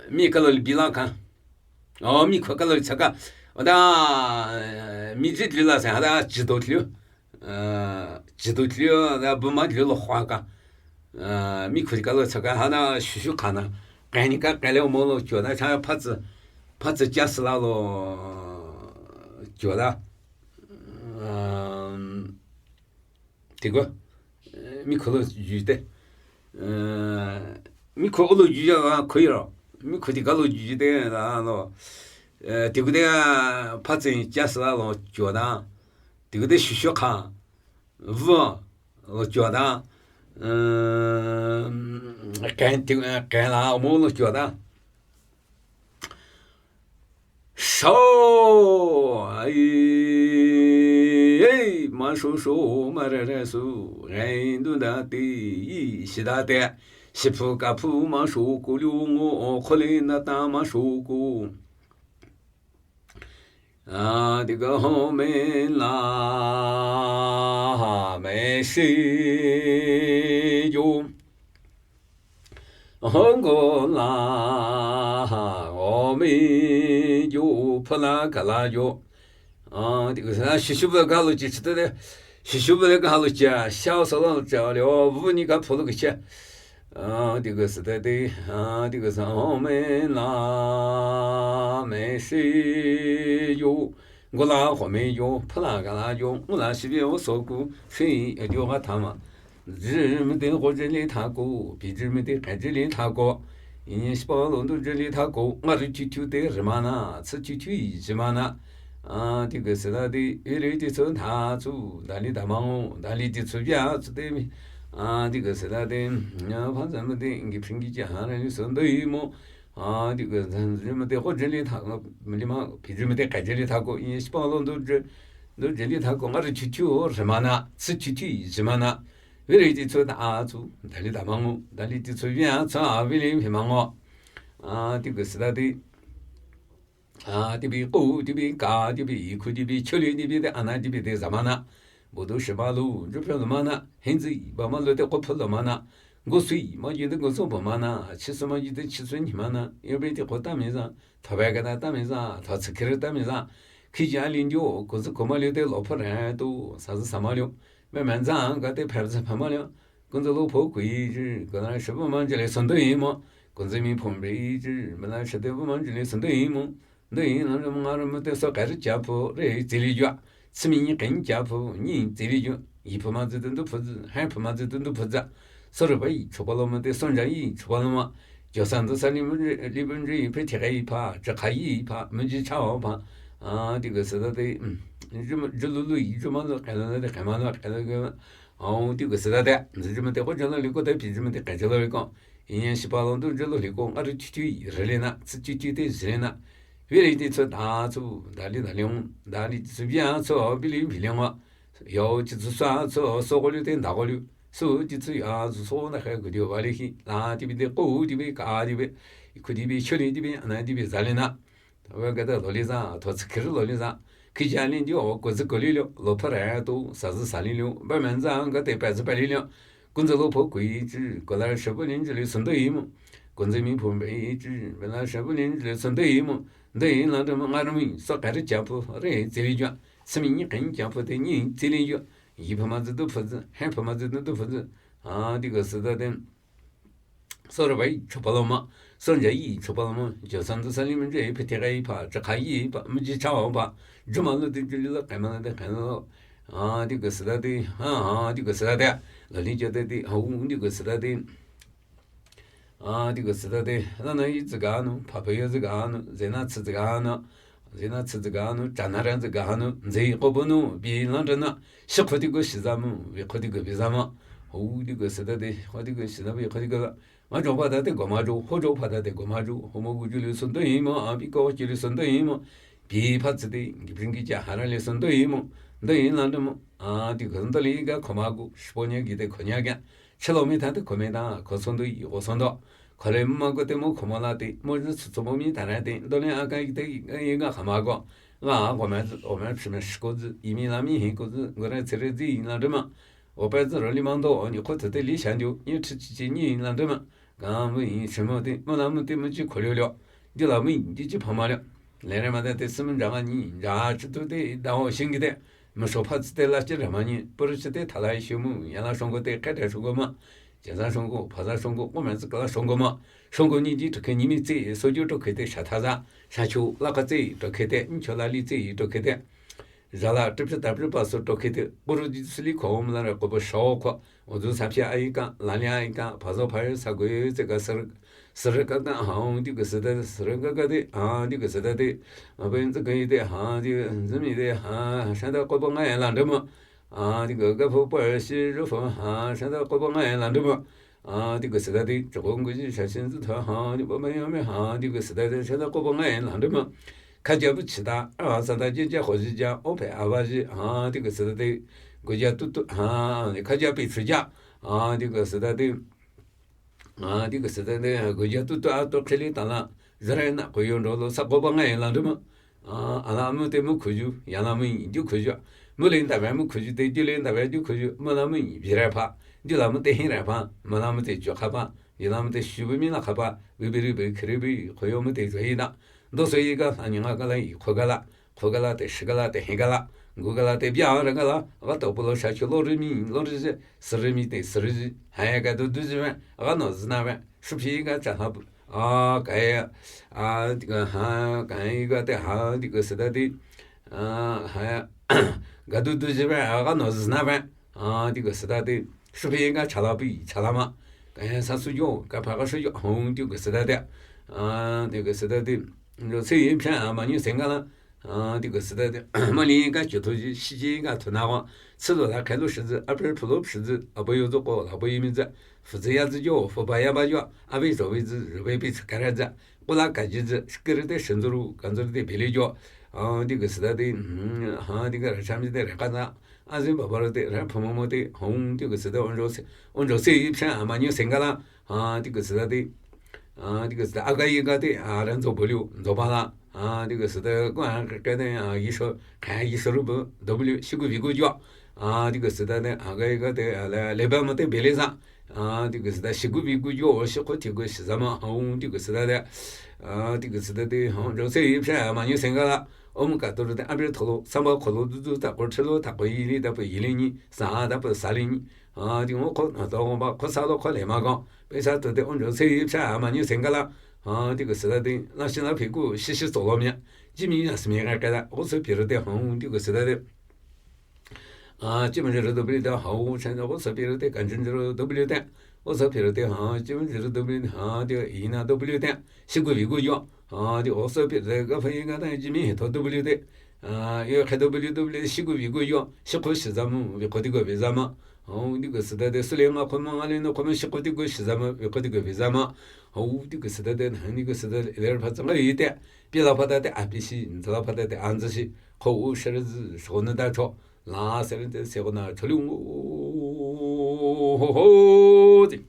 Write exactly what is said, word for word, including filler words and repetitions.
mi kalo bi la ka. O, mi kho kalo cha ka. O da, mi ji li la sa ha da ji do tlu. Ji do tlu da bu ma tlu lo khwa ka. Mi kho kalo cha ka ha da shu shu ka na. Ka ni ka ka le mo lo kyo da cha pa zi, pa zi ja si la lo kyo da. Tigwa, mi kho lo ju te. Mi kho lo ju ya ga kho ro. Mi kho ti ga lo ju te la lo. Tigwa de pa zi ja si la lo kyo da. Tigwa de shu shu ka. Vu lo kyo da. Ka ti, ka la mo lo kyo da. Shao, ai, ai, ma shao shao, ma re re su, gai du da ti, yi, shi da te, shi pu ka pu, ma shao ku liu ngo, o, kho le na ta, ma shao ku. A, ti ga ho me la, ha, me shi yo. Hong ko la ha, o mi ju, pha la ka la ju. A, ti ko sa, shi shu ba ka lo chi chi te de. Shi shu ba ka lo chi, sha sa la lo chi le, o, vu ni ka pho lo ki chi. A, ti ko sa de de, a, ti ko sa, o mi la, mi shi ju. Ngu la ho mi ju, pha la ka la ju, ngu la shi bi o so ku, shi e ju ga ta ma. Zhi mi de ho zhi li ta ko, bi zhi mi de ka zhi li ta ko. Yin shi pa lo du zhi li ta ko, nga ri chu chu de ri ma na, ci chu chu yi zhi ma na. A, ti ko sa da de, yi li ti cu ta cu, da li da ma ngo, da li ti cu ya cu de mi. A, ti ko sa da de, ya pa zan mi de, ngi phin gi ja ha re li so de yi mo. A, ti ko zan zhi mi de ho zhi li ta, mi li ma, bi zhi mi de ka zhi li ta ko, yin shi pa lo du zhi, du zhi li ta ko, nga ri chu chu ri ma na, ci chu chu yi zhi ma na. Wi li ti cu ta a cu, da li da ma ngo, da li ti cu ya cu a wi li mi ma ngo. A, ti ko sa da de. A, ti bi ko, ti bi ka, ti bi yi ku, ti bi cho li, ti bi de a na, ti bi de za ma na. Bo du shi ma lu, ju pyo lu ma na. Hin zi, ba ma lu de ko pyo lu ma na. Ngu sui, ma yi de ngu su bo ma na. Chi su ma yi de chi su ni ma na. Yo bi ti ko ta mi za. Ta ba ga da ta mi za. Ta ci ki ri ta mi za. Ki ja lin ju, ko zi ko ma lu de lo pyo re tu. Sa zi sa ma lu. Mei men zang ga de pher zi pher ma lu. Gunzi lo pho kui zhi, gunzi shi bu man zhi le son dui mo. Gunzi mi phom ri zhi, mei la shi de bu man zhi le son dui mo. Dui na zhi ma nga ri mo de so ka ri ja pho, re zi li jua. Ci mi ni ken ja pho, ni zi li jua. Yi pho ma zi de du pho zi, hai pho ma zi de du pho zi. So ri ba yi chu pa lo mo de son ja yi chu pa lo ma. Jo san du sa li mo li bu zhi yi phe ti ka yi pa, zhi ka yi pa, mo zhi cha o pa. A, ti ko sa da de, mm. Zhi ma, zhi lu lu yi, zhi ma lu ka la de, ka ma lu ka la ge. Ao, ti ko sa da de, zi zhi ma de ko zhi lo li ko de, bi zhi ma de ka zhi lo li ko. Yin yan shi pa lo du zhi lo li ko, nga ri chu chu yi ri li na, ci chu chu de zhi li na. Wi li ti cu da cu, da li da li ong, da li ti cu ya cu, bi li bi li ong. Yao ti cu sa cu, so ko li de da ko li. Su ti cu ya cu, so na ka ko di ba li hi. La ti bi de ko, ti bi ka, ti bi. Ku ti bi, cho li ti bi, na ti bi za li na. Wa ga da lo li za, to ci ki ri lo li za. Ki ja li di o ko zi ko li lo, lo pha re to, sa zi sa li lo. Ba men za ga de pa zi pa li lo. Gunzi lo pho kui zhi, ko la shi bu lin zhi li son dui mo. Gunzi mi phom ri zhi, mei la shi bu lin zhi li son dui mo. Dui la de ma nga ri mi, so ka ri ja pho, re zi li jua. Ci mi ni ken ja pho de ni zi li jua. Yi pho ma zi du pho zi, hai pho ma zi du du pho zi. A, ti ko sa da de. So ri ba yi chu pa lo ma, son ja yi chu pa lo ma, jo san du sa li mo zhi phe ti ka yi pa, zhi ka yi pa, mo zhi cha o pa, zhi ma lu de zhi li lo, ka ma lu de ka lo. A, ti ko sa da de, a, a, ti ko sa da de. Lo li jo de de, a, u, ti ko sa da de. A, ti ko sa da de, la na yi zi ga nu, pa pa yo zi ga nu, ze na ci zi ga nu. Zi na ci zi ga nu, cha na ran zi ga nu, zi ko bu nu, bi la zhi na, shi ko ti ko shi za mo, bi ko ti ko bi za mo. Ho ti ko sa da de, ho ti ko shi za mo, bi ko ti ko za. Ma jo pa da de ko ma jo, ho jo pa da de ko ma jo, ho mo gu ju li son dui mo, a bi ko ju li son dui mo. Bi pa zi de, gi pring gi ja ha ra li son dui mo, dui la zhi mo. A, ti ko son dui li ga ko ma gu, shi po nya gi de ko nya ga. Chi lo mi ta de ko mi ta, ko son dui, ko son do. Ko le ma ko de mo ko ma la de, mo zhi su su mo mi ta ra de, do le a ka de, i ga ka ma ko. Ga ko ma, o ma shi ma shi ko zi, i mi la mi hi ko zi, ngo re ci re zi la zhi ma. O pa zi ro li ma do, o ni ko te de li shan ju, ni chi chi chi ni la zhi ma. Ka mui shemo te, mala mu te mu chi kholyo lyo. Di la mui di chi phama lyo. Lere ma te te sum ja ma ni, ja chi tu te, da ho shingi te. Mashopha tsi te la chi ra ma ni, puru chi te thala shomu, yala shongo te, kete shongo ma. Jeza shongo, phaza shongo, kome tsi kala shongo ma. Shongo ni di tukhe ni mi tsi, soju tukhe te shathaza, shachu, la ka tsi, tukhe te, ncho la li tsi, tukhe te. Zala, trip chi ta trip pa so tukhe te, puru di sili kho, mla ra ko bo sho kho. Ozu sapya aika, lanya aika, phazo phayo sagoyo tsi ka sar, sar ka ka, ha, di ka sida, sar ka ka de, ha, di ka sida de. Aben tsi ka de, ha, di, zimi de, ha, shanda ko bo ngai la ndemo. A, di ka ka pho pa shi ro pho, ha, shanda ko bo ngai la ndemo. A, di ka sida de, choko ngu ji sha shin zu tha, ha, di bo ma yo me, ha, di ka sida de, shanda ko bo ngai la ndemo. Khaja bu chida, a, sa da je ja, ho ji ja, o pe a ba ji, ha, di ka sida de, gu ja tu tu, ha, khaja pi chu ja, a, di ka sida de, a, di ka sida de, gu ja tu tu a to khili ta la, zare na ko yo ro lo, sa ko bo ngai la ndemo. A, ala mu te mu khuju, yala mu ju khuju. Mu le nda ba mu khuju te, ju le nda ba ju khuju, mala mu bi ra pha, ju la mu te hin ra pha, mala mu te jo kha pha, yala mu te shu bu mi la kha pha, bi bi ri bi khri bi, kho yo mu te jo yi da. Ndo so yi ga, la ni nga ga la yi, kho ga la, kho ga la te, shi ga la te, hin ga la, gu ga la te, bia ra ga la, ga to pu lo sha chu lo ri mi, lo ri ji, si ri mi te, si ri ji, ha ya ga du du ji me, ga no zi na me, shu phi ga cha ha bu. A, ka ya, a, di ka ha, ka ya ga te ha, di ka sida de, a, ha ya, ga du du ji me, ga no zi na me, a, di ka sida de, shu phi ga cha la bi, cha la ma, ka ya sa su jo, ka pha ga shu jo, hong di ka sida de, a, di ka sida de, jo si yi pya, a, ma ni se ga la, A, di ka sida de, mali ka chu thu ji, shi ji ka thu na wa, tsi lo la khe lo shi zi, a pe phu lo shi zi, a bo yo zo ko, la bo yi mi zi, fu zi ya zi jo, fu ba ya ba jo, a bi zo bi zi, zo bi bi zi ka ra zi, ko la ka ji zi, shi ke ri de shin zu ru, ka zu ri de bi li jo. A, di ka sida de, mm, ha, di ka ra cha mi de ra ka za, a zi ba ba ri de, ra phu mo mo de, hong, di ka sida, on jo se, on jo se yi pya, a, ma ni se ga la, a, di ka sida de, a, di ka sida, a ga yi ga de, a, ran zo bo liu, zo ba la. A, di ka sida, kwa, ka, ka, de, a, yi sho, ka, yi sho ru bu, do bu liu, shi gu bi gu jo. A, di ka sida de, a, ga, ga de, a, le, le ba ma de, bi le za. A, di ka sida, shi gu bi gu jo, shi ko ti gu shi za ma, a, di ka sida de. A, di ka sida de, ha, jo se yi pya, ma ni se ga la. Om ka to de, a bi to lo, sa ma ko lo, du, du, ta ko, che lo, ta ko, yi li, ta ko, yi li ni, sa, ta ko, sa li ni. A, di ngo ko, na to ngo ba, ko sa lo, ko le ma go. Pe sa to de, on jo se yi pya, ma ni se ga la. A, di ka sida de, la shi la phi gu, shi shi zo lo mi. Ji mi ya si mi ga ka da, o se pi ro de, ha, di ka sida de. A, ji mi ro de bi de, ha, chen o se pi ro de, kan chen ro de bi de. O se pi ro de, ha, ji mi ro de bi, ha, di yi na de bi de. Shi gu bi gu yo. A, di o se pi ro de, ga pha yi ga da, ji mi he to de bi de. A, yo khe de bi de, shi gu bi gu yo. Shi ko shi za mu, bi ko di go bi za ma. Hong, di ka sida de, su le nga ko ma, nga le no ko ma, shi ko di go shi za ma, bi ko di go bi za ma. Hong, di ka sida de, na, di ka sida de, le pha za nga yi de. Pi la pha da de, a pi shi, nza la pha da de, an za shi. Ko u shi zi, sho na da cho. La se le de, se ko na cho lu. Ho, ho, di.